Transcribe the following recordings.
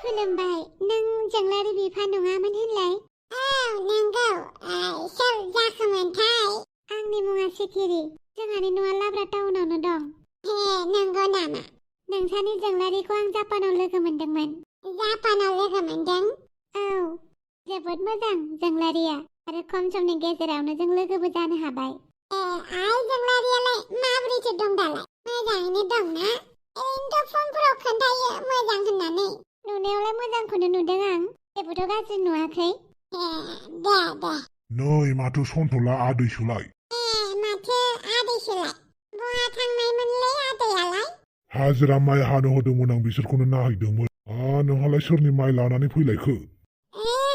खुलुमबाय नों जोंलारि बिफा नङामोन होनलाय? नंगौ सोर जाखोमोनथाय? आंनि मुङा सिखिरि जोंहानि न'आ लाब्रा टाउनावनो दं। नंगौ नामा? नोंसानि जोंलारिखौ आं जापानाव लोगो मोनदोंमोन। जापानाव लोगो मोनदों? औ जोबोद मोजां जोंलारिया आरो खम समनि गेजेरावनो जों लोगोबो जानो हाबाय। जोंलारियालाय माबोरैथो दं दालाय? मोजाङैनो दंना? ओरैनोथ' फनफोराव खोन्थायो मोजां होननानै। नुनायावलाय मोजांखौनो नुदों आं, जेबोथ' गाज्रि नुवाखै। दे नै माथो सन्थ'ला आदैसोलाय? माथो आदैसोलाय? बहा थांनायमोनलै आदैयालाय? हाजिरा माइ हानो होदोंमोन आं बिसोरखौनो नायहैदोंमोन। नोंहालाय सोरनि माइ लानानै फैलायखो?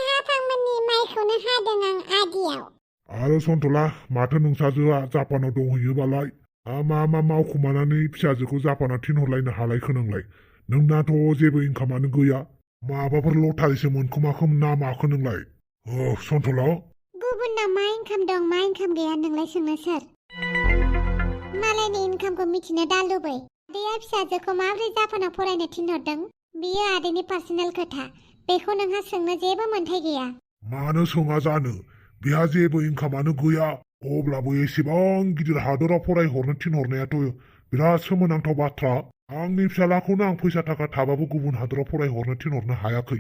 हाफांमोननि माइखौनो हादों आं आदियाव। आरो सन्थ'ला माथो नोंसाजोआ जापानाव दंहैयोबालाय? मा मावखुमानानै फिसाजोखौ जापानाव थिनहरलायनो हालायखो नोंलाय? नोंनाथ' जेबो इनकामानो गैया, माबाफोर लटारिसो मोनखोमाखो ना माखो नोंलाय? सन्थ'ला गुबुननाव मा इनकाम दं मा इनकाम गैया नोंलाय सोंनो सोर? मालायनि इनकामखौ मिथिनो दा लुबै। आदैया फिसाजोखौ माबोरै जापानाव फरायनो थिनहरदों बियो आदैनि पार्सनेल खोथा, बेखौ नोंहा सोंनो जेबो मोन्थाय गैया। मानो सोङा जानो? बेहा जेबो इनकामानो गैया, अब्लाबो एसेबां गिदिर हादराव फरायहरनो थिनहरनायाथ' बिराद सोमोनांथाव बाथ्रा। आंनि फिसालाखौनो आं फैसा थाखा थाबाबो गुबुन हादराव फरायहरनो थिनहरनो हायाखै,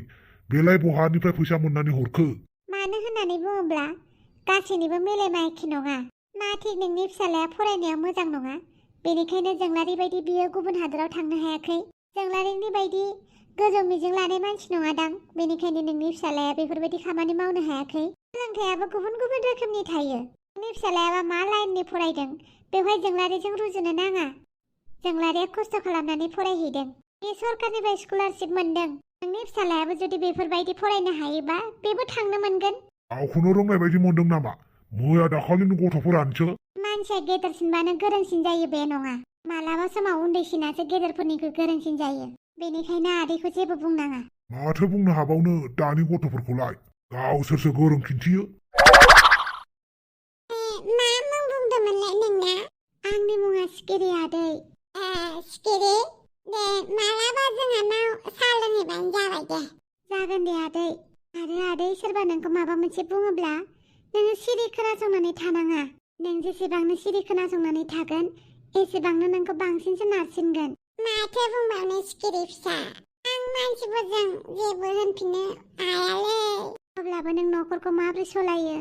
बेलाय बहानिफ्राय फैसा मोननानै हरखो? मानो होननानै बुङोब्ला गासैनिबो मेलेमा एखे नङा। मा थिक नोंनि फिसालाया फरायनायाव मोजां नङा, बेनिखायनो जोंलारि बायदि बियो गुबुन हादराव थांनो हायाखै। जोंलारिनि बायदि गोजौ मिजिं लानाय मानसि नङादां, बेनिखायनो नोंनि फिसालाया बेफोरबायदि खामानि मावनो हायाखै। सोलोंथाइयाबो गुबुन गुबुन रोखोमनि थायो। नोंनि फिसालायाबा मा लाइननि फरायदों बेवहाय जोंलारिजों रुजुनो नाङा। जोंलारिया खस्थ' खालामनानै फरायहैदों, बे सरकारनिफ्राय स्कलारशिप मोनदों। नोंनि फिसालायाबो जुदि बेफोरबायदि फरायनो हायोबा बेबो थांनो मोनगोन। गावखौनो रोंनाय बायदि मोनदों नामा? मैया दाखालिनि गथ'फोरानोसो। मानसिया गेदेरसिनबानो गोरोंसिन जायो बे नङा, मालाबा समाव उन्दैसिनासो गेदेरफोरनिख्रुइ गोरोंसिन जायो। बेनिखायनो आदैखौ जेबो बुंनाङा। माथो बुंनो हाबावनो दानि गथ'फोरखौलाय, गावसोरसो गोरों खिन्थियो। मा मुं बुंदोंमोनलाय नोंना? आंनि मुङा सिखिरि आदै। सिखिरि, दे मालाबा जोंहानाव साहा लोंहैबानो जाबाय दे। जागोन दे आदै। आरो आदै सोरबा नोंखौ माबा मोनसे बुङोब्ला नोङो सिरि खोनासंनानै थानाङा। नों जेसेबांनो सिरि खोनासंनानै थागोन एसेबांनो नोंखौ बांसिनसो नारसिनगोन। माथो बुंबावनो सिखिरि फिसा, आं मानसिफोरजों जेबो होनफिननो हायालै। अब्लाबो नों न'खरखौ माबोरै सलायो,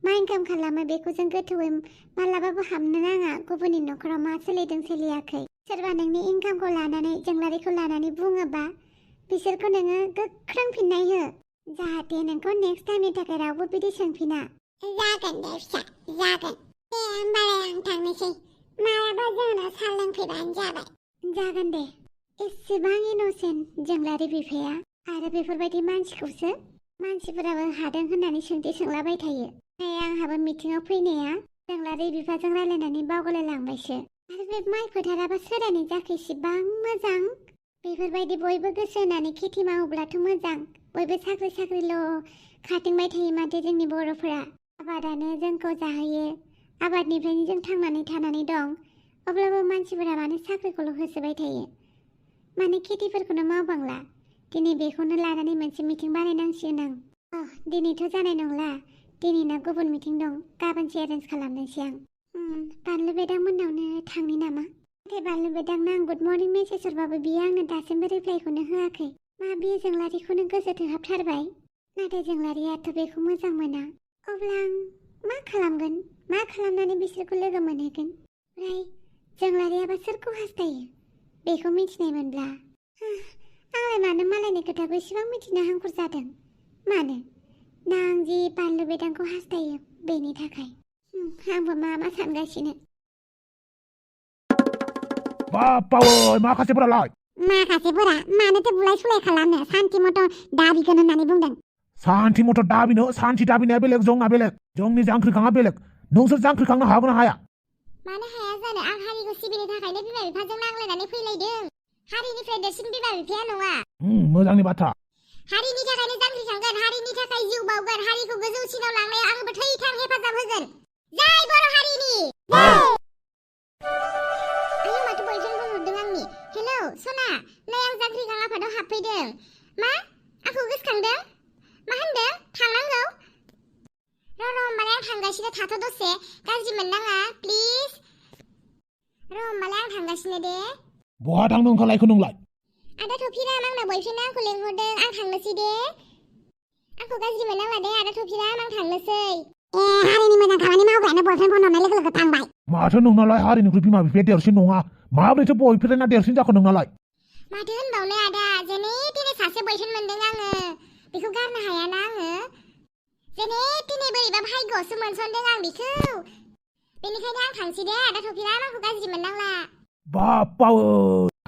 मा इनकाम खालामो बेखौ जों गोथौयै मालाबाबो हाबनो नाङा। गुबुननि न'खराव मा सोलिदों सोलियाखै, सोरबा नोंनि इनकामखौ लानानै जोंलारिखौ लानानै बुङोबा बिसोरखौ नोङो गोख्रों फिननाय हो, जाहाथे नोंखौ नेक्स्ट टाइमनि थाखाय रावबो बिदि सोंफिना। जागोन दे फिसा, जागोन। दे होमबालाय आं थांनोसै, मालाबा जोंनाव साहा लोंफैबानो जाबाय। जागोन दे। एसेबां इन'सेन्ट जोंलारि बिफाया, आरो बेफोरबायदि मानसिखौसो मानसिफोराबो हादों होननानै सोंथि सोंलाबाय थायो। आंहाबो मिटिङाव फैनाया जोंलारि बिफाजों रायलायनानै बावगलायलांबायसो। आरो बे माइ फोथाराबा सोलायनाय जाखो इसिबां मोजां। बेफोरबायदि बयबो गोसो होनानै खेथि मावोब्लाथ' मोजां। बयबो साख्रिल' खारथिंबाय थायो माथो जोंनि बर'फोरा। आबादानो जोंखौ जाहोयो, आबादनिफ्रायनो जों थांनानै थानानै दं। अब्लाबो मानसिफोरा मानो साख्रिखौल' होसोबाय थायो, मानो खेथिफोरखौनो मावबांला? दिनै बेखौनो लानानै मोनसे मिटिं बानायनांसिगोन आं। दिनैथ' जानाय नंला, दिनैना गुबुन मिटिं दं, गाबोनसो एरेन्ज खालामनोसै आं। बानलु बेदां मोननावनो थांनि नामा? नाथाय बानलु बेदांनो आं गुड मर्निं मेसेज हरबाबो बियो आंनो दासिमबो रिप्लाइखौनो होआखै। मा बियो जोंलारिखौनो गोसो थोहाबथारबाय? नाथाय जोंलारियाथ' बेखौ मोजां मोना। अब्ला आं मा खालामगोन? मा खालामनानै बिसोरखौ लोगो मोनहैगोन? ओमफ्राय जोंलारियाबा सोरखौ हास्थायो बेखौ मिथिनाय मोनब्ला आंलाय मानो मालायनि खोथाखौ इसेबां मिथिनो हांखुर जादों? मानो ना आं जि बानलु बेदांखौ हास्थायो बेनि थाखाय? आंबो मा सानगासिनो। बापावै माखासेफोरालाय? माखासेफोरा मानोथो बुलाय सुलाय खालामनो, सान्थि मथ' दाबिगोन होननानै बुंदों। सान्थि मथ' दाबिनो, सान्थि दाबिनाया बेलेग, जोंना बेलेग। जोंनि जांख्रिखाङा बेलेग। नोंसोर जांख्रिखांनो हागोन ना हाया? मानो हाया जानो? आं हारिखौ सिबिनो थाखायनो बिमा बिफाजों नांलायनानै फैलायदों। हारिनिफ्राय देरसिन बिमा बिफाया नङा। मोजांनि बाथ्रा। हारिनि थाखायनो जांख्रिखांगोन, हारिनि थाखाय जिउ बावगोन, हारिखौ गोजौसिनाव लांनायाव आंबो थैथार हेफाजाब होगोन। जय बर' हारिनि। आयौ माथो बयफ्रेन्ड फन हरदों आंनि। हेलौ सना, नै आं जांख्रिखां आफादाव हाबफैदों। मा? आंखौ गोसोखांदों मा होनदों थांनांगौ र' होमबालाय आं थांगासिनो थाथ' दसे गाज्रि मोननाङा प्लिज र' होमबालाय आं थांगासिनो दे बहा थांनो ओंखारलायखो नोंलाय आदा थफिराम आंना बयफ्रेन्डआ आंखौ लेंहरदों आं थांनोसै दे आंखौ गाज्रि मोननाङा दे आदा थफिराम आं थांनोसै हारिनि मोजां खामानि मावग्रायानो बयफ्रेन्ड फन हरनाय लोगो लोगो थांबाय माथो नोंनालाय हारिनिख्रुइ बिमा बिफाया देरसिन नङा माब्रैथो बयफ्रेन्डआ देरसिन जाखो नोंनालाय माथो होनबावनो आदा जेने तेने सासे बयफ्रेन्ड मोनदों आङो बेखौ गारनो हायाना आङो जेने तेने बोरैबा भाग्यआवसो मोनसनदों आं बेखौ बेनिखायनो आं थांसै दे आदा थफिराम आंखौ गाज्रि मोननांला बाप्पाओ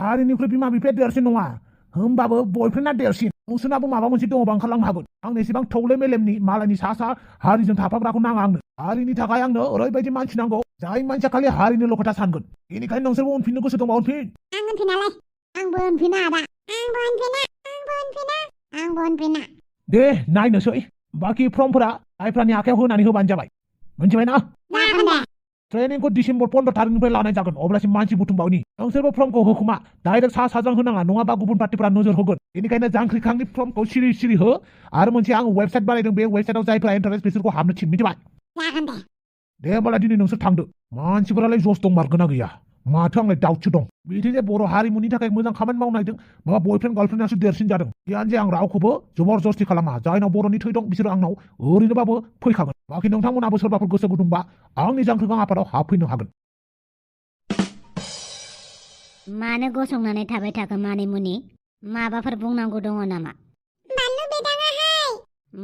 हारिनिख्रुइ बिमा बिफाया देरसिन नङा होमबाबो बयफ्रेन्डआ देरसिन नोंसोरनाबो माबा मोनसे दङबा ओंखारलांनो हागोन आंनो एसेबां थौले मेलेमनि मालायनि सा सा हारिजों थाफाग्राखौ नाङा आंनो हारिनि थाखाय आंनो ओरैबायदि मानसि नांगौ जाय मानसिया खालि हारिनिल' खोथा सानगोन बेनिखायनो नोंसोरबो उनफिननो गोसो दंबा उनफिन आं उनफिनालाय आंबो उनफिना आदा आंबो उनफिना दे नायनोसै बाखि फर्मफोरा जायफ्रानि आखायाव होनानै होबानो जाबाय मिथिबाय ना जागोन दे ट्रेनिंखौ डिसेम्बर 15 तारिखनिफ्राय लानाय जागोन अब्लासिम मानसि बुथुमबावनि नोंसोरबो फर्मखौ होखुमा डाइरेक्ट सा साजों होनाङा नङाबा गुबुन पार्टिफोरा नोजोर होगोन बेनिखायनो जांख्रिखांनि फर्मखौ सिरि सिरि हो आरो मोनसे आं वेबसाइट बानायदों बे वेबसाइटआव जायफ्रा इन्टारेस्ट बिसोरखौ हाबनो थिन मिथिबाय जागोन दे होमबालाय दिनै नोंसोर थांदो मानसिफोरालाय जस दं मारगोना गैया माथो आंलाय दाउटसो दं बिदि जे बर' हारिमुनि थाखाय मोजां खामानि मावनो नागिरदों माबा बयफ्रेन्ड गार्लफ्रेन्डआसो देरसिन जादों जियानो जे आं रावखौबो जबरजस्ति खालामा जायनाव बर'नि थै दं बिसोरो आंनाव ओरैनोबाबो फैखागोन बाखि नोंथांमोनाबो सोरबाफोर गोसो गुदुंबा आंनि जांख्रिखां आफादाव हाबफैनो हागोन मानो गसंनानै थाबाय थाखो मानिमुनि माबाफोर बुंनांगौ दङ नामा बानलु बेदाङाहाय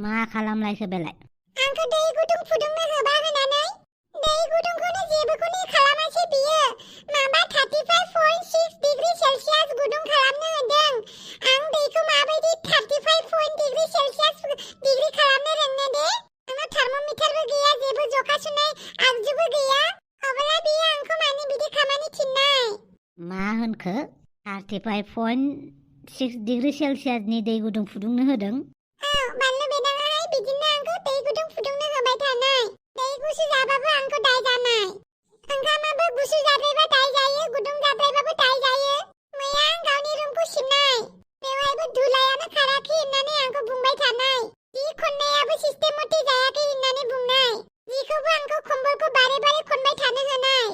मा खालामलायखो बेलाय आंखौ दै गुदुं फुदुंनो होबा होनानै दै गुदुंखौनो जेबोखौनो खालामासै बियो माबा 35.6 डिग्री सेल्सियास गुदुं खालामनो होदों आं दैखौ माबायदि 35 डिग्री सेल्सियास डिग्री खालामनो रोंनो दे आंनाव थार्मोमिटारबो गैया जेबो जखा सुनाय आगजुबो गैया अब्ला बियो आंखौ मानो बिदि खामानि थिननाय मा होनखो 35.6 डिग्री सेल्सियासनि दै गुदुं फुदुंनो होदों बानलु बेदाङाहाय बिदिनो आंखौ दै गुदुं फुदुंनो होबाय थानाय दै गुसु जाबाबो आंखौ दाय जानाय ओंखामाबो गुसु जाद्रायबा दाय जायो गुदुं जाद्रायबाबो दाय जायो मैया आं गावनि रुमखौ सिबनाय बेवहायबो धुलायानो खाराखै होननानै आंखौ बुंबाय थानाय जि खननायाबो सिस्टेम मथे जायाखै होननानै बुंनाय जिखौबो आंखौ कम्बलखौ बारे बारे खनबाय थानो होनाय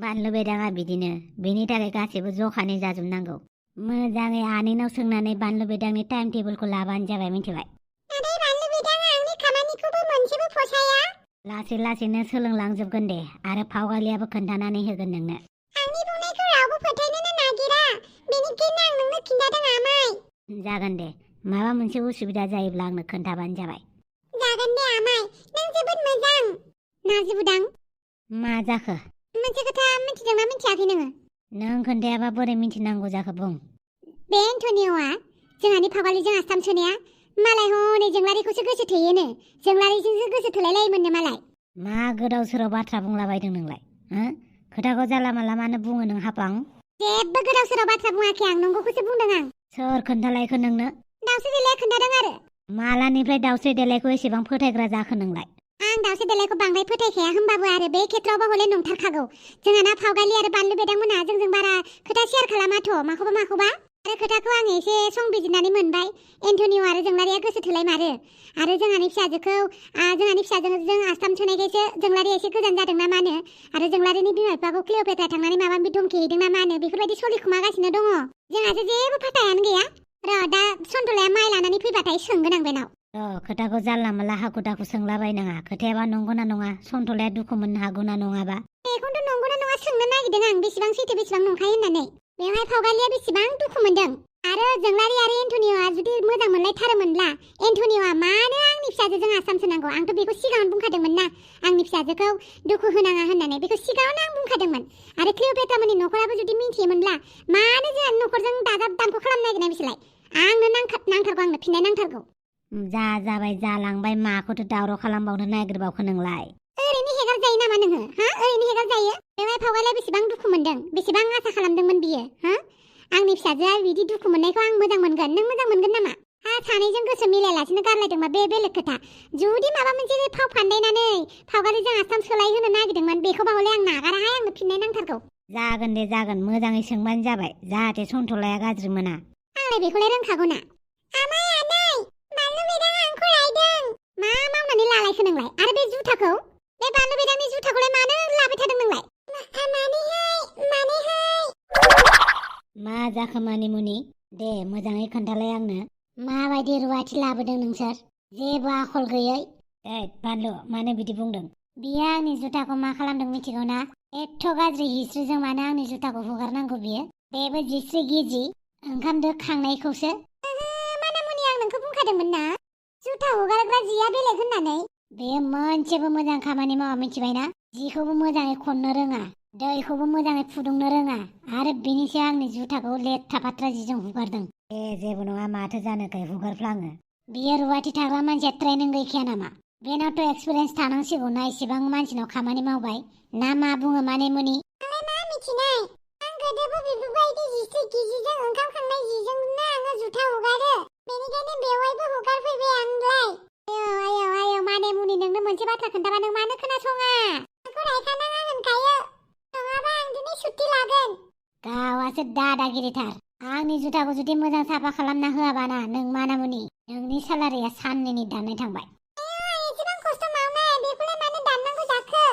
बानलु बेदाङा बिदिनो बेनि थाखाय गासैबो जखानि जाजोबनांगौ मोजाङै आनैनाव सोंनानै बानलु बेदांनि टाइम टेबोलखौ लाबानो जाबाय मिथिबाय नाथाय बानलु बेदाङा आंनि खामानिखौबो मोनसेबो फसाया लासै लासैनो सोलोंलांजोबगोन दे आरो फावगालियाबो खोन्थानानै होगोन नोंनो आंनि बुंनायखौ रावबो फोथायनोनो नागिरा बेनिखायनो आं नोंनो खिन्थादों आमाय जागोन दे माबा मोनसे उसुबिदा जायोब्ला आंनो खोन्थाबानो जाबाय जागोन दे आमाय नों जोबोद मोजां नाजिबुदां मा जाखो मोनसे खोथा मिथिदोंना मिथियाखै नोङो नों खोन्थायाबा बोरै मिथिनांगौ जाखो बुं बे एन्टनिय'आ जोंहानि फावगालिजों आस्थाम सोनाया मालाय हनै जोंलारिखौसो गोसो थोयोनो जोंलारिजोंसो गोसो थोलायलायोमोननो मालाय मा गोदाव सोराव बाथ्रा बुंलाबायदों नोंलाय खोथाखौ जाला माला मानो बुङो नों हापां जेबो गोदाव सोराव बाथ्रा बुङाखै आं नंगौखौसो बुंदों आं सोर खोन्थालायखो नोंनो दाउस्रि देलाया खोन्थादों आरो मालानिफ्राय दाउस्रि देलायखौ एसेबां फोथायग्रा जाखो नोंलाय आं दाउस्रि देलायखौ बांद्राय फोथायखाया होमबाबो आरो बे खेत्रआवबो हले नंथारखागौ जोंहाना फावगालि आरो बानलु बेदांमोनहा जोंजों बारा खोथा शेयार खालामाथ' माखौबा आरो खोथाखौ आं एसे संबिजिरनानै मोनबाय एन्टनिय' आरो जोंलारिया गोसो थोलायमारो आरो जोंहानि फिसाजोजों आस्थाम सोनायखायसो जोंलारिया एसे गोजान जादों ना मानो आरो जोंलारिनि बिमा बिफाखौ क्लिअपेट्रा थांनानै माबा माबि धमखि हैदों ना मानो बेफोरबायदि सलिखुमागासिनो दङ जोंहासो जेबो फाथायानो गैया र' दा सन्तलाया माइ लानानै फैबाथाय सोंगोन आं बेनाव खोथाखौ जानला माला हाखु दाखु सोंलाबायनाङा खोथायाबा नंगौना नङा सन्तलाया दुखु मोननो हागौना नङाबा बेखौथ' नंगौना नङा सोंनो नागिरदों आं बेसेबां सैथो बेसेबां नंखाय होननानै बेवहाय फावगालिया बेसेबां दुखु मोनदों आरो जोंलारि आरो एन्टनिय'आ जुदि मोजां मोनलायथारोमोनब्ला एन्टनिय'आ मानो आंनि फिसाजोजों आसाम सोनांगौ आंथ' बेखौ सिगाङावनो बुंखादोंमोन ना आंनि फिसाजोखौ दुखु होनाङा होननानै बेखौ सिगाङावनो आं बुंखादोंमोन आरो क्लिअपेट्रामोननि न'खराबो जुदि मिन्थियोमोनब्ला मानो जोंहानि न'खरजों दाजाब दानख' खालामनो नागिरनाय बिसोरलाय आंनो नांथारगौ आंनो फिननाय नांथारगौ जाबाय जालांबाय माखौथो दावराव खालामबावनो नागिरबावखो नोंलाय ओरैनो हेगार जायो नामा नोङो ओरैनो हेगार जायो बेवहाय फावगालिया बेसेबां दुखु मोनदों बेसेबां आसा खालामदोंमोन बियो आंनि फिसाजोआ बिदि दुखु मोननायखौ आं मोजां मोनगोन नों मोजां मोनगोन नामा सानैजों गोसो मिलायालासिनो गारलायदोंबा बे बेलेग खोथा जुदि माबा मोनसे फाव फान्दायनानै फावगालिजों आस्थाम सोलायहोनो नागिरदोंमोन बेखौबा हले आं नागाराहाय आंनो फिननाय नांथारगौ जागोन दे जागोन मोजाङै सोंबानो जाबाय जाहाथे सन्तलाया गाज्रि मोना आंलाय बेखौलाय रोंखागौ ना आमाय आनै मा मावनानै लालायखो नोंलाय आरो बे जुथाखौ बे बानलु बेदांनि जुथाखौलाय मानो लाबाय थादों नोंलाय मा जाखो मानिमुनि दे मोजाङै खोन्थालाय आंनो माबायदि रुवाथि लाबोदों नोंसोर जेबो आखल गैयै बानलु मानो बिदि बुंदों बियो आंनि जुथाखौ मा खालामदों मिथिगौ ना एथ' गाज्रि हिस्ट्रिजों मानो आंनि जुथाखौ हुगारनांगौ बियो बेबो जिस्रि गिजि ओंखाम दो खांनायखौसो मानामुनि आं नोंखौ बुंखादोंमोन ना जुथा हुगारग्रा जिया बेलेग होननानै बेयो मोनसेबो मोजां खामानि मावा मिथिबायना जिखौबो मोजाङै खननो रोङा दैखौबो मोजाङै फुदुंनो रोङा आरो बेनि सायाव आंनि जुथाखौ लेथ्रा फाथ्रा जिजों हुगारदों जेबो नङा माथो जानोखाय हुगारफ्लाङो बियो रुवाथि थाग्रा मानसिया ट्रेनिं गैखाया नामा बेनावथ' एक्सपिरियेन्स थानांसिगौ ना इसेबां मानसिनाव खामानि मावबाय ना मा बुङो मानिमुनि आंलाय मा मिथिनाय आं गोदोबो बेफोरबायदि जिस्रि गिजिजों ओंखाम खांनाय जिजोंनो आङो जुथा हुगारो बेनिखायनो बेवहायबो हुगारफैबाय आंलाय आयौ मानिमुनि नोंनो मोनसे बाथ्रा खोन्थाबा नों मानो खोनासङा आंखौ रायखानाङा होनखायो नङाबा आं दिनै सुट्टि लागोन गावासो दादागिरिथार आंनि जुथाखौ जुदि मोजां साफा खालामना होआबाना नों मानामुनि नोंनि सालारिया साननैनि दाननाय थांबाय एसेबां खस्थ' मावनाय बेखौलाय मानो दाननांगौ जाखो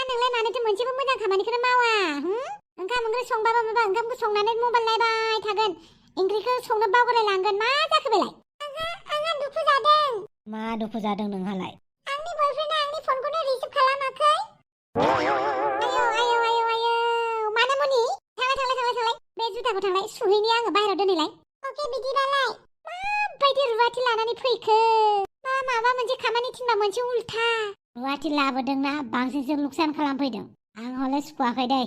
नोंलाय मानोथो मोनसेबो मोजां खामानिखौनो मावा ओंखाम ओंख्रि संबाबो माबा ओंखामखौ संनानै मबाइल नायबाय थागोन ओंख्रिखौ संनो बावगारलायलांगोन मा जाखो बेलाय आंहा दुखु जादों मा दुखु जादों नोंहालाय आंनि बयफ्रेन्डआ आंनि फनखौनो रिसिभ खालामाखै आयौ मानामुनि थांलाय बे जुथाखौ थांलाय सुहैनि आङो बाहेरायाव दोनैलाय अके बिदिबालाय माबायदि रुवाथि लानानै फैखो माबा मोनसे खामानि थिनबा मोनसे उल्था रुवाथि लाबोदोंना बांसिनसो लुकसान खालामफैदों आं हले सुखुवाखै दै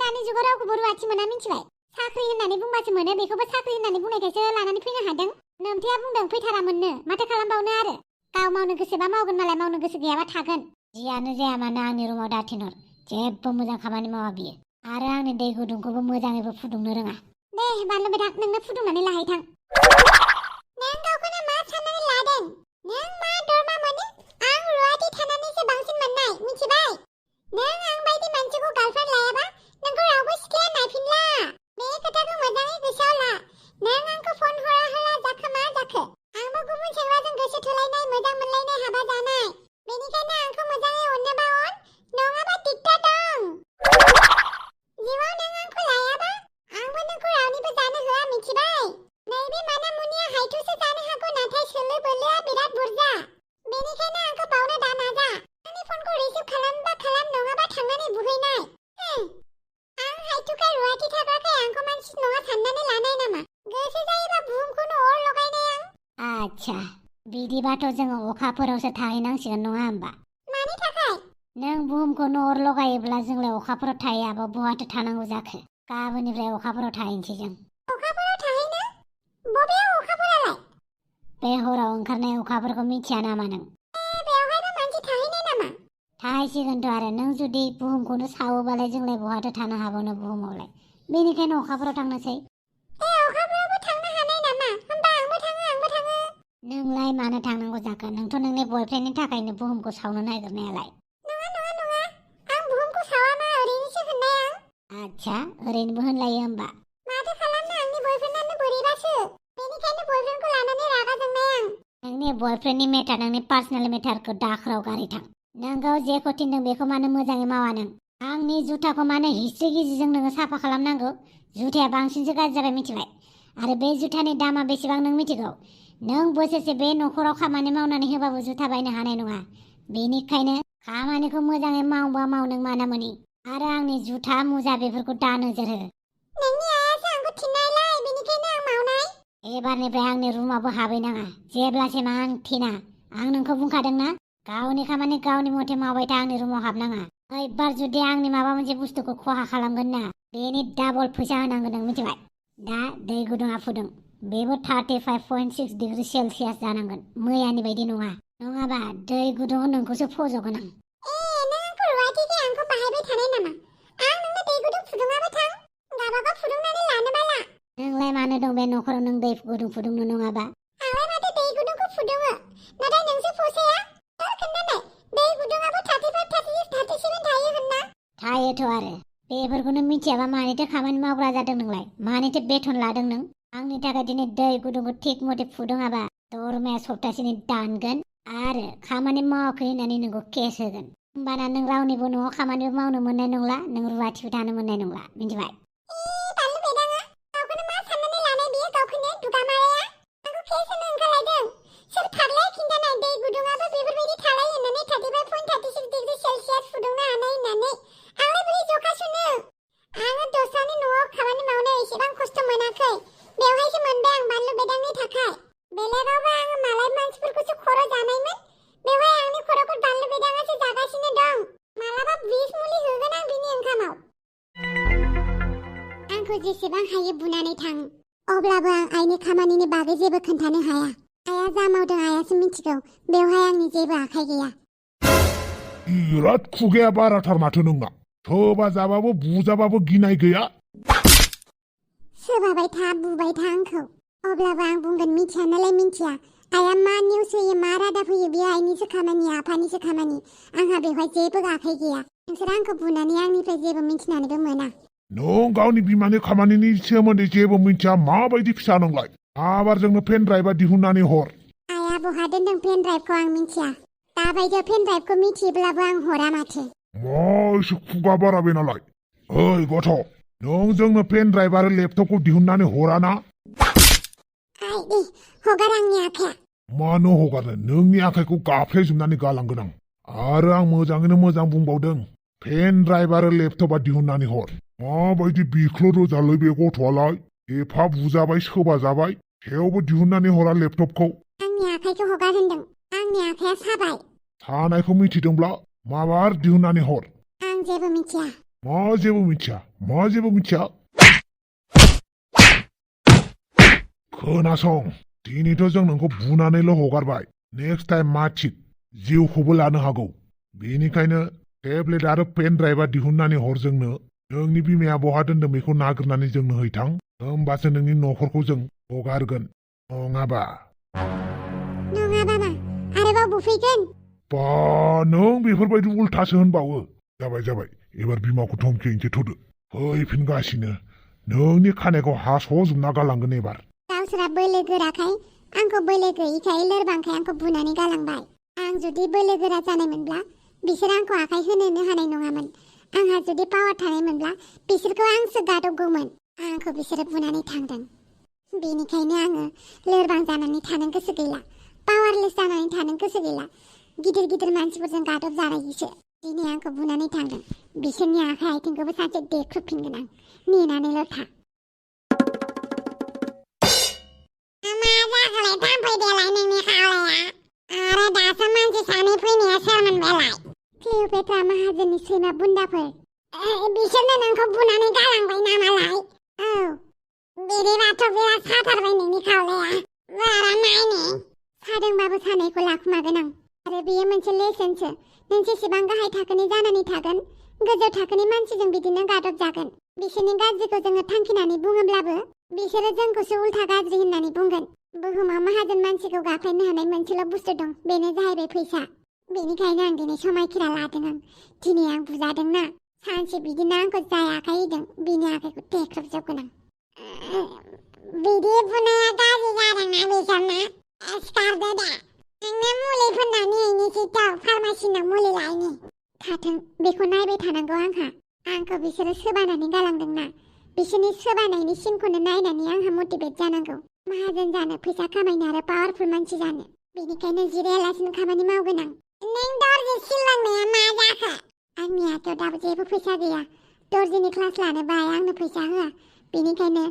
दानि जुगाव रावखौबो रुवाथि मोना मिथिबाय साख्रि होननानै बुंबासो मोनो बेखौबो साख्रि होननानै बुंनायखायसो लानानै फैनो हादों नोमथाया बुंदों फैथारामोननो माथो खालामबावनो आरो गाव मावनो गोसोबा मावगोन मालाय मावनो गोसो गैयाबा थागोन जियानो जाया मानो आंनि रुमाव दाथिनहर जेबो मोजां खामानि मावा बियो आरो आंनि दै गुदुंखौबो मोजाङैबो फुदुंनो रोङा दे बानलु बेदा नोंनो फुदुंनानै लाहैथां नों गावखौनो मा साननानै लादों नों मा दरमा मोनो आं रुवाथि थानानैसो बांसिन मोननाय मिथिबाय नों आं बायदि मानसिखौ गार्लफ्रेन्ड लायाबा नोंखौ रावबो सिख्लाया नायफिनला बे खोथाखौ मोजाङै गोसोआव ला नों आंखौ फन होला जाखो मा जाखो आंबो गुबुन सेंग्राजों गोसो थोलायनाय मोजां मोनलायनाय हाबा जानाय बेनिखायनो आंखौ मोजाङै अननोबा अन नङाबा दिगदा दं जिउआव नों आंखौ लायाबा आंबो नोंखौ रावनिबो जानो होआ मिथिबाय नैबे मानामुनिया हायथुसो जानो हागौ नाथाय सोलो बोलोआ बिराद बुरजा बेनिखायनो आंखौ बावनो दा नाजा आंनि फनखौ रिसिभ खालामबा खालाम नङाबा थांनानै बुहैनाय आं हायथुखाय रुवाथि थाग्राखाय आंखौ मानसि नङा साननानै लानाय नामा गोसो जायोबा बुहुमखौनो अर लगायनाय आं आच्छा बिदिबाथ' जोङो अखाफोरावसो थाहैनांसिगोन नङा होमबा मानि थाखाय नों बुहुमखौनो अर लगायोब्ला जोंलाय अखाफोराव थाहैयाबा बहाथो थानांगौ जाखो गाबोननिफ्राय अखाफोराव थाहैनोसै जों अखाफोराव थाहैनो बबेयाव अखाफोरालाय बे हराव ओंखारनाय अखाफोरखौ मिथिया नामा नों बेवहायबो मानसि थाहैनाय नामा थाहैसिगोनथ' आरो नों जुदि बुहुमखौनो सावोबालाय जोंलाय बहाथो थानो हाबावनो बुहुमावलाय बेनिखायनो अखाफोराव थांनोसै अखाफोरावबो थांनो हानाय नामा होमबा आंबो थाङो नोंलाय मानो थांनांगौ जाखो नोंथ' नोंनि बयफ्रेन्डनि थाखायनो बुहुमखौ सावनो नागिरनायालाय नङा आं बुहुमखौ सावामा ओरैनोसो होननाय आं आच्छा ओरैनोबो होनलायो होमबा माथो खालामनो आंनि बयफ्रेन्डआनो बोरैबासो बेनिखायनो बयफ्रेन्डखौ लानानै रागा जोंनाय आं नोंनि बयफ्रेन्डनि मेटार नोंनि पार्सनेल मेटारखौ दाखोराव गारै थां नोंखौ जेखौ थिनदों बेखौ मानो मोजाङै मावा नों आंनि जुथाखौ मानो हिस्ट्रि गिजिजों नोङो साफा खालामनांगौ जुथाया बांसिनसो गाज्रि जाबाय मिथिबाय आरो बे जुथानि दामा बेसेबां नों मिथिगौ नों बोसोरसे बे न'खराव खामानि मावनानै होबाबो जुथा बायनो हानाय नङा बेनिखायनो खामानिखौ मोजाङै मावबा माव नों मानामुनि आरो आंनि जुथा मुजा बेफोरखौ दा नोजोर हो नोंनि आइयासो आंखौ थिननायलाय बेनिखायनो आं मावनाय एबारनिफ्राय आंनि रुमावबो हाबैनाङा जेब्लासिम आं थिना आं नोंखौ बुंखादोंना गावनि खामानि गावनि मथे मावबाय था आंनि रुमाव हाबनाङा ओइबार जुदि आंनि माबा मोनसे बुस्थुखौ खहा खालामगोन ना बेनि डाबल फैसा होनांगोन नों मिथिबाय दा दै गुदुङा फुदुं बेबो 35.6 डिग्री सेलसियास जानांगोन मैयानि बायदि नङा नङाबा दै गुदुङाव नोंखौसो फज'गोन आं नों आंखौ रुवाथिखै आंखौ बाहायबाय थानाय नामा आं नोंनो दै गुदुं फुदुङाबो थां गाबागाव फुदुंनानै लानोबाला नोंलाय मानो दं बे न'खराव नों दै गुदुं फुदुंनो नङाबा आंलाय माथो दै गुदुंखौ फुदुङो नाथाय नोंसो फसाया खोन्थानाय दै गुदुङाबो 35 36 37 थायो होनना थायोथ' आरो बेफोरखौनो मिथियाबा मानिथो खामानि मावग्रा जादों नोंलाय मानिथो बेथन लादों नों आंनि थाखाय दिनै दै गुदुंखौ थिक मथे फुदुङाबा दरमाया सप्तासेनि दानगोन आरो खामानि मावाखै होननानै नोंखौ केस होगोन। होमबाना नों रावनिबो न'आव खामानिबो मावनो मोननाय नंला, नों रुवाथिबो थानो मोननाय नंला, मिन्थिबाय? बानलु बेदाङा गावखौनो मा साननानै लानाय बियो, गावखौनो दुगामाराया आंखौ केस होनो ओंखारलायदों। सोर फाग्लाया खिन्थानाय दै गुदुङाबो बेफोरबायदि थालाय होननानै 35.36 डिग्री सेलसियास फुदुंनो हानाय होननानै आंलाय बोरै जखा सुनो? आङो दस्रानि न'आव खामानि मावनो एसेबां खस्थ' मोनाखै, बेवहायसो मोनबाय आं बानलु बेदांनि थाखाय। बेलेगावबा आङो मालाय मानसिफोरखौसो खर' जानायमोन, बेवहाय आंनि खर'खौ बानलु बेदाङासो जागासिनो दं। मालाबा बिस मुलि होगोन आं बिनि ओंखामाव। आंखौ जेसेबां हायो बुनानै थां, अब्लाबो आं आइनि खामानिनि बागै जेबो खोन्थानो हाया। आइया जा मावदों आइयासो मिथिगौ, बेवहाय आंनि जेबो आखाइ गैया। बिराद खुगाया बाराथार माथो नोंना। सोबा जाबाबो बुजाबाबो गिनाय गैया। सोबाबाय था बुबाय था आंखौ, अब्लाबो आं बुंगोन मिथिया नालाय मिथिया। आइया मा निउस होयो मा रादाब होयो बेयो आइनिसो खामानि, आफानिसो खामानि। आंहा बेवहाय जेबो आखाइ गैया। नोंसोर आंखौ बुनानै आंनिफ्राय जेबो मिथिनानैबो मोना। नों गावनि बिमानि खामानिनि सोमोन्दै जेबो मिथिया माबायदि फिसा नोंलाय? आबार जोंनो पेन ड्राइभा दिहुननानै हर। आइया बहा दोनदों पेन ड्राइभखौ आं मिथिया। दाबायदियाव पेन ड्राइभखौ मिथियोब्लाबो आं हरा माथो। मा एसे खुगा बाराबाय नालाय? ओइ गथ', नों जोंनो पेन ड्राइभ आरो लेपटपखौ दिहुननानै हराना? आइ दे हगार आंनि आखाइया। मानो हगारनो? नोंनि आखाइखौ गाफ्लेजोबनानै गालांगोन आं। आरो आं मोजाङैनो मोजां बुंबावदों, पेन ड्राइभ आरो लेपटपा दिहुननानै हर। माबायदि बिख्लो रोजालै बे गथ'आलाय? एफा बुजाबाय सोबा जाबाय, थेवबो दिहुननानै हरा लेपटपखौ। आंनि आखाइखौ हगार होनदों, आंनि आखाइया साबाय। सानायखौ मिथिदोंब्ला माबार दिहुननानै हर। आं जेबो मिथिया। मा जेबो मिथिया? मा जेबो मिथिया? खोनासं, दिनैथ' जों नोंखौ बुनानैल' हगारबाय। नेक्स्ट टाइम मा थिग, जिउखौबो लानो हागौ। बेनिखायनो टेब्लेट आरो पेन ड्राइभा दिहुननानै हर जोंनो। नोंनि बिमाया बहा दोनदों बेखौ नागिरनानै जोंनो हैथां, होमबासो नोंनि न'खरखौ जों हगारगोन। नङाबा मा? आरोबाव बुफैगोन? बा नों बेफोरबायदि उल्थासो होनबावो। जाबाय, एबार बिमाखौ धमखिहैनोसै थ'दो। फैफिनगासिनो, नोंनि खानायखौ हास'जोबना गालांगोन एबार। गावसोरा बोलो गोराखाय, आंखौ बोलो गैयिखाय लोरबांखाय आंखौ बुनानै गालांबाय। आं जुदि बोलो गोरा जानायमोनब्ला बिसोर आंखौ आखाइ होनोनो हानाय नङामोन। आंहा जुदि पावार थानायमोनब्ला बिसोरखौ आंसो गादबगौमोन। आंखौ बिसोरो बुनानै थांदों। बेनिखायनो आङो लोरबां जानानै थानो गोसो गैला, पावारलेस जानानै थानो गोसो गैला। गिदिर मानसिफोरजों गादब जानायसो दिनै आंखौ बुनानै थांदों। बिसोरनि आखाइ आथिंखौबो सानसे देख्रुबफिनगोन आं। नेनानैल' था। मा जाखोलाय थाम्फै देलाय नोंनि खावलाया? आरो दासो मानसि सानै फैनाया सोरमोन बेलाय? क्लिय'पेट्रा माहाजोननि सैमा बुन्दाफोर। बिसोरनो नोंखौ बुनानै गालांबाय नामालाय? औ, बिदिबाथ' बिराद साथारबाय नोंनि खावलाया। बारा नायनो। सादोंबाबो सानायखौ लाखुमागोन आं। आरो बेयो मोनसे लेसनसो। नों जेसेबां गाहाय थाखोनि जानानै थागोन, गोजौ थाखोनि मानसिजों बिदिनो गादब जागोन। बिसोरनि गाज्रिखौ जोङो थांखिनानै बुङोब्लाबो बिसोरो जोंखौसो उल्था गाज्रि होननानै बुंगोन। बुहुमाव माहाजोन मानसिखौ गाख्लायनो हानाय मोनसेल' बुस्थु दं, बेनो जाहैबाय फैसा। बेनिखायनो आं दिनै समायखिरा लादों आं। दिनै आं बुजादोंना, सानसे बिदिनो आंखौ जाय आखाइ होदों बिनि आखाइखौ देख्रुबजोबगोन आं। बिदि बुनाया गाज्रि जादोंना बिसोरना? सिखारदो दे। आंनो मुलि फोननानै हैनोसै थ' फार्मासिनाव मुलि लायनि। थाथों, बेखौ नायबाय थानांगौ आंहा। आंखौ बिसोरो सोबानानै गालांदोंना, बिसोरनि सोबानायनि सिनखौनो नायनानै आंहा मटिभेट जानांगौ। माहाजोन जानो, फैसा खामायनो आरो पावारफुल मानसि जानो। बेनिखायनो जिरायालासिनो खामानि मावगोन आं। नों दर्जि सिललांनाया मा जाखो? आंनि आखायाव दाबो जेबो फैसा गैया। दर्जिनि क्लास लानोबा आंनो फैसा होआ। बेनिखायनो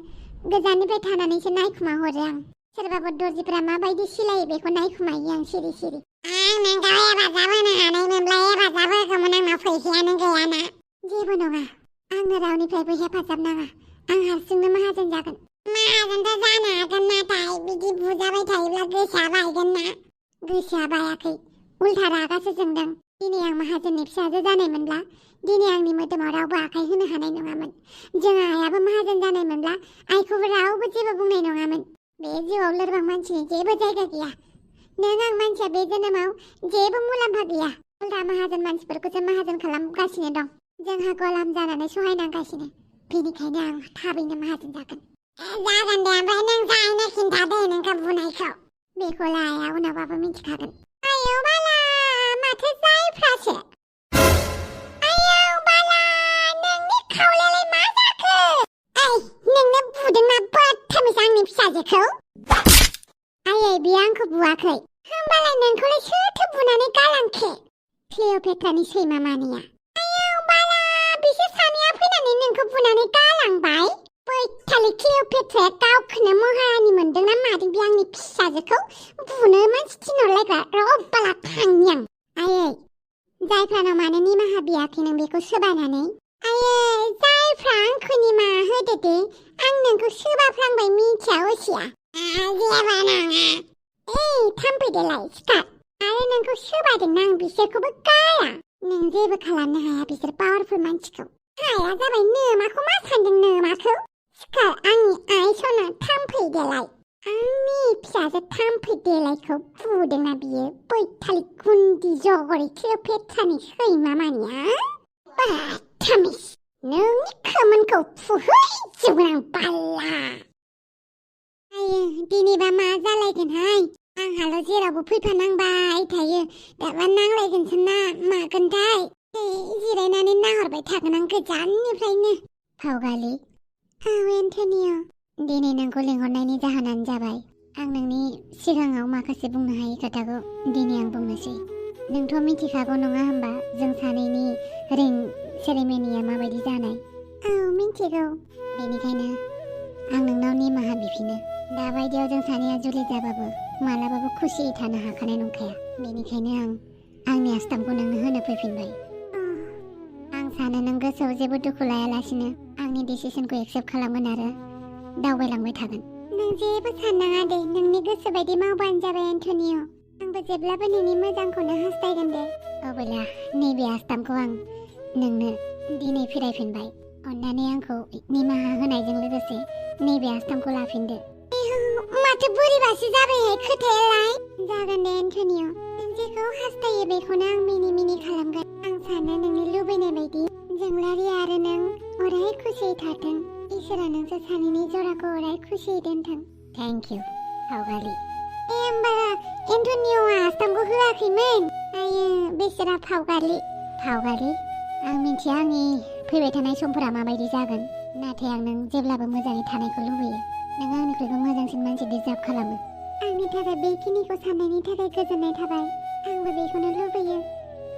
गोजाननिफ्राय थानानैसो नायखुमा हरो आं। सोरबाफोर दर्जिफोरा माबायदि सिलायो बेखौ नायखुमायो आं सिरि सिरि। आं नोंखौ हेफाजाब होनो हानायमोनब्ला हेफाजाब होगौमोन, आंनाव फैसायानो गैयाना। जेबो नङा, आंनो रावनिफ्रायबो हेफाजाब नाङा। आं हारसिंनो माहाजोन जागोन। माहाजोनथ' जानो हागोन, नाथाय बिदि बुजाबाय थायोब्ला गोसोआ बायगोन ना? गोसोआ बायाखै, उल्था रागासो जोंदों। दिनै आं माहाजोननि फिसाजो जानायमोनब्ला दिनै आंनि मोदोमाव रावबो आखाइ होनो हानाय नङामोन। जों आइयाबो माहाजोन जानायमोनब्ला आइखौबो रावबो जेबो बुंनाय नङामोन। बे जिउआव लोरबां मानसिनि जेबो जायगा गैया। नों आं मानसिया बे जोनोमाव जेबो मुलाम्फा गैया। उल्था माहाजोन मानसिफोरखौसो माहाजोन खालामगासिनो दं। जोंहा गलाम जानानै सहायनांगासिनो। बेनिखायनो आं थाबैनो माहाजोन जागोन। जागोन दे, ओमफ्राय नों जाहैनो खिन्थादो नोंखौ बुनायखौ। बेखौलाय आइया उनावबाबो मिथिखागोन। आयौ आंनि फिसाजोखौ? आयै बियो आंखौ बुवाखै। होमबालाय नोंखौलाय सोरथो बुनानै गालांखो? क्लिअपेट्रानि सैमा मानैया। आयौ बाला बिसोर सानैया फैनानै नोंखौ बुनानै गालांबाय? बैथालि क्लिअपेट्राया गावखौनो महारानि मोनदोंना मादों बे आंनि फिसाजोखौ बुनो मानसि थिनहरलायग्रा रबाला थांनि आं। आयै जायफ्रानाव मानो निमाहा बियाखै नों बेखौ सोबानानै? आयै जायफ्रा आंखौ निमाहा होदो दे आं नोंखौ सोबाफ्लांबाय मिथिया असिया। जेबो नङा। ओइ थाम्फै देलाय सिखार। आरो नोंखौ सोबादोंना आं बिसोरखौबो गाया। नों जेबो खालामनो हाया बिसोर पावारफुल मानसिखौ। हाया जाबाय नोमाखौ मा सानदों नोमाखौ? सिखार आंनि आइ सना थाम्फै देलाय। आंनि फिसाजो थाम्फै देलायखौ बुदोंना बियो बैथालि गुन्दि जगरि क्लिअपेट्रानि सैमा मानिया। बाथामिस नोंनि खोमोनखौ फुहैजोबगोन आं बाला। आयो दिनैबा मा जालायगोनहाय? आंहाल' जेरावबो फैफानांबाय थायो दाबा नांलायगोनसो ना मागोनथाय? जिरायनानै नाहरबाय थागोन आं गोजाननिफ्रायनो। फावगालि औ एन्टनिय' दिनै नोंखौ लिंहरनायनि जाहोनानो जाबाय आं नोंनि सिगाङाव माखासे बुंनो हायै खोथाखौ दिनै आं बुंनोसै। नोंथ' मिथिखागौ नङा होमबा जों सानैनि रिं सेरेमनिया माबायदि जानाय? औ मिथिगौ। बेनिखायनो आं नोंनाव निमाहा बिफिनो। दाबायदियाव जों सानैया जुलि जाबाबो मालाबाबो खुसियै थानो हाखानाय नंखाया। बेनिखायनो आं आंनि आस्थामखौ नोंनो होनो फैफिनबाय। आं सानो नों गोसोआव जेबो दुखु लायालासिनो आंनि डिसिसनखौ एक्सेप्ट खालामगोन आरो दावबायलांबाय थागोन। नों जेबो साननाङा दे नोंनि गोसो बायदि मावबानो जाबाय एन्टनिय'। आंबो जेब्लाबो नोंनि मोजांखौनो हास्थायगोन दे। अब्ला नैबे आस्थामखौ आं नोंनो दिनै फिरायफिनबाय। अन्नानै आंखौ निमाहा होनायजों लोगोसे नैबे आस्थामखौ लाफिनदो। माथो बोरैबासो जाबायहाय खोथायालाय। जागोन दे एन्टनिय' नों जेखौ हास्थायो बेखौनो आं मिनि मिनि खालामगोन। आं सानो नोंनि लुबैनाय बायदि जोंलारि आरो नों अराय खुसियै थाथों। इसोरा नोंसोर सानैनि जराखौ अराय खुसियै दोनथों। Thank you फावगालि। होमबा एन्टनिय'आ आस्थामखौ होआखैमोन? आयो बेसेरा फावगालि। फावगालि आं मिथिया आंनि फैबाय थानाय समफोरा माबायदि जागोन नाथाय आं नों जेब्लाबो मोजाङै थानायखौ लुबैयो। नों आंनिख्रुइबो मोजांसिन मानसि डिजार्भ खालामो। आंनि थाखाय बेखिनिखौ साननायनि थाखाय गोजोननाय थाबाय। आंबो बेखौनो लुबैयो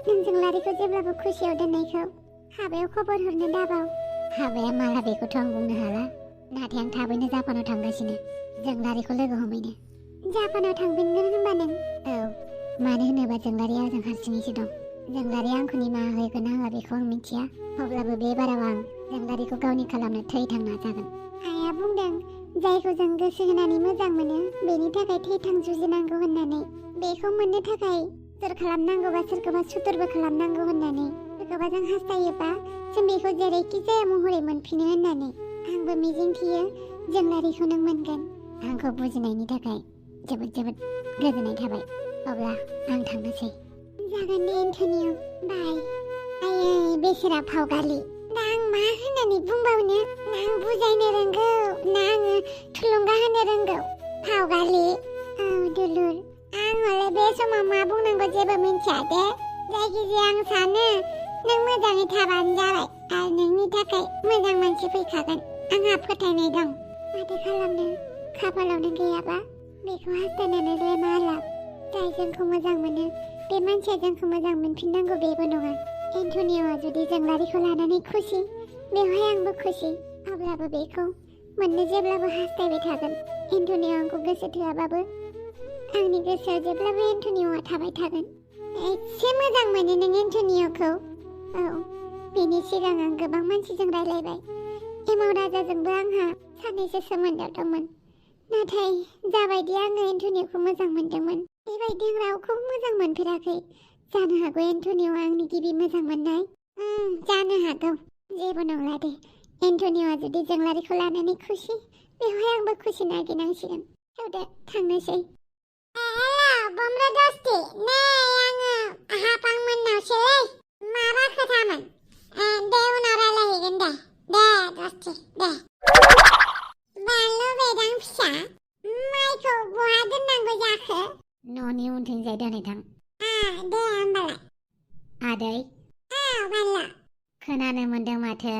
नोंजों लारिखौ जेब्लाबो खुसियाव दोननायखौ। हाबायाव खबर हरनो दाबाव। हाबाया माला बेखौथ' आं बुंनो हाला नाथाय आं थाबैनो जापानाव थांगासिनो जोंलारिखौ लोगो हमहैनो। जापानाव थांफिनगोन होनबा नों? औ मानो होनोबा जोंलारिया ओजों हारसिङैसो दं। जोंलारिया आंखौ निमाहा होगोन ना होआ बेखौ आं मिथिया। अब्लाबो बे बाराव आं जोंलारिखौ गावनि खालामनो थैथां नाजागोन। आइया बुंदों जायखौ जों गोसो होनानै मोजां मोनो बेनि थाखाय थैथां जुजिनांगौ होननानै। बेखौ मोननो थाखाय सुथुर खालामनांगौबा सोरखौबा सुथुरबो खालामनांगौ होननानै। सोरखौबा जों हास्थायोबा जों बेखौ जेरैखि जाया महरै मोनफिनो होननानै। आंबो मिजिंथियो जोंलारिखौ नों मोनगोन। आंखौ बुजिनायनि थाखाय जोबोद जोबोद गोजोननाय थाबाय। अब्ला आं थांनोसै। जागोन दे एन्टनिय' बाय। आयै बेसेरा फावगालि। दा आं मा होननानै बुंबावनो? ना आं बुजायनो रोंगौ ना आङो थुलुंगा होनो रोंगौ? फावगालि औ दुलुर आं हले बे समाव मा बुंनांगौ जेबो मिन्थिया दे। जायखिजाया आं सानो नों मोजाङै थाबानो जाबाय आरो नोंनि थाखाय मोजां मानसि फैखागोन। आंहा फोथायनाय दं। माथो खालामनो खाफालावनो गैयाबा बेखौ हास्थायनानैलाय मा लाब? जाय जोंखौ मोजां मोनो बे मानसिया जोंखौ मोजां मोनफिननांगौ बेबो नङा। एन्टनिय'आ जुदि जोंलारिखौ लानानै खुसि बेवहाय आंबो खुसि। अब्लाबो बेखौ मोननो जेब्लाबो हास्थायबाय थागोन। एन्टनिय' आंखौ गोसो थोआबाबो आंनि गोसोआव जेब्लाबो एन्टनिय'आ थाबाय थागोन। एसे मोजां मोनो नों एन्टनिय'खौ? औ बेनि सिगां आं गोबां मानसिजों रायलायबाय। एमाव राजाजोंबो आंहा सानैसो सोमोन्दो दंमोन। नाथाय जाबायदि आङो एन्टनिय'खौ मोजां मोनदोंमोन बेबायदि आं रावखौबो मोजां मोनफेराखै। जानो हागौ एन्टनिय'आ आंनि गिबि मोजां मोननाय। जानो हागौ जेबो नंला दे। एन्टनिय'आ जुदि जोंलारिखौ लानानै खुसि बेवहाय आंबो खुसि नागिरनांसिगोन। थौदो थांनोसै। हेल' बमब्रा दस्ति नै आङो हाफां मोननावसोलै। माबा खोथामोन? दे उनाव रायलायहैगोन दे। दे दस्ति दे। बानलु बेदां फिसा माइखौ बहा दोननांगौ जाखो? न'नि उनथिंजाय दोनहैथां। दे होमबालाय। आदै बानलु खोनानो मोन्दों माथो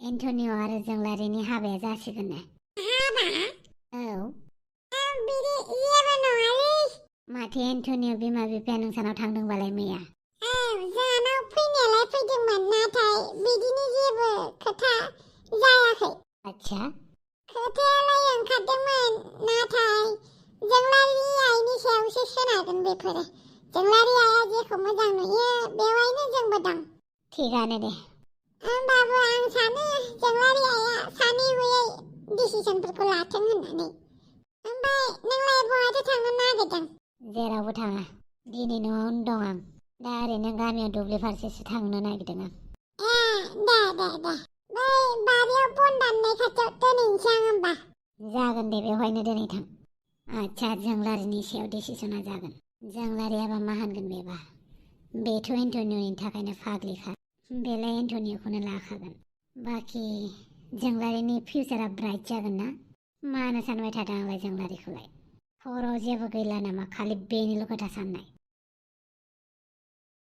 एन्टनिय' आरो जोंलारिनि हाबाया जासिगोननो। हाबा? औ माथो एन्टनिय' बिमा बिफाया नोंसानाव थांदोंबालाय मैया? औ जोंहानाव फैनायालाय फैदोंमोन नाथाय बिदिनि जेबो खोथा जायाखै। आच्छा खोथायालाय ओंखारदोंमोन नाथाय जोंलारि आइनि सायावसो सोनारगोन बेफोरो। जोंलारि आइया जेखौ मोजां नुयो बेवहायनो जोंबो दं। थिगानो दे। होमबाबो आं सानो जोंलारि आइया सानै हयै डिसिसनफोरखौ लाथों होननानै। ओमफ्राय नोंलाय बहाथो थांनो नागिरदों? जेरावबो थाङा। दिनै न'आवनो दं आं। दा ओरैनो गामियाव दुब्लि फारसेसो थांनो नागिरदों आं। दे बै बारियाव बन दाननाय खाथियाव दोनहैनोसै आं होमबा। जागोन दे बेवहायनो दिनै थां। आच्छा जोंलारिनि सायाव डिसिसना जागोन। जोंलारियाबा मा होनगोन बेबा? बेथ' एन्टनिय'नि थाखायनो फाग्लिखा। बेलाय एन्टनिय'खौनो लाखागोन। बाखि जोंलारिनि फिउचारा ब्राइट जागोन ना? मानो सानबाय थादों आंलाय जोंलारिखौलाय? खर'आव जेबो गैला नामा खालि बेनिल' खोथा साननाय?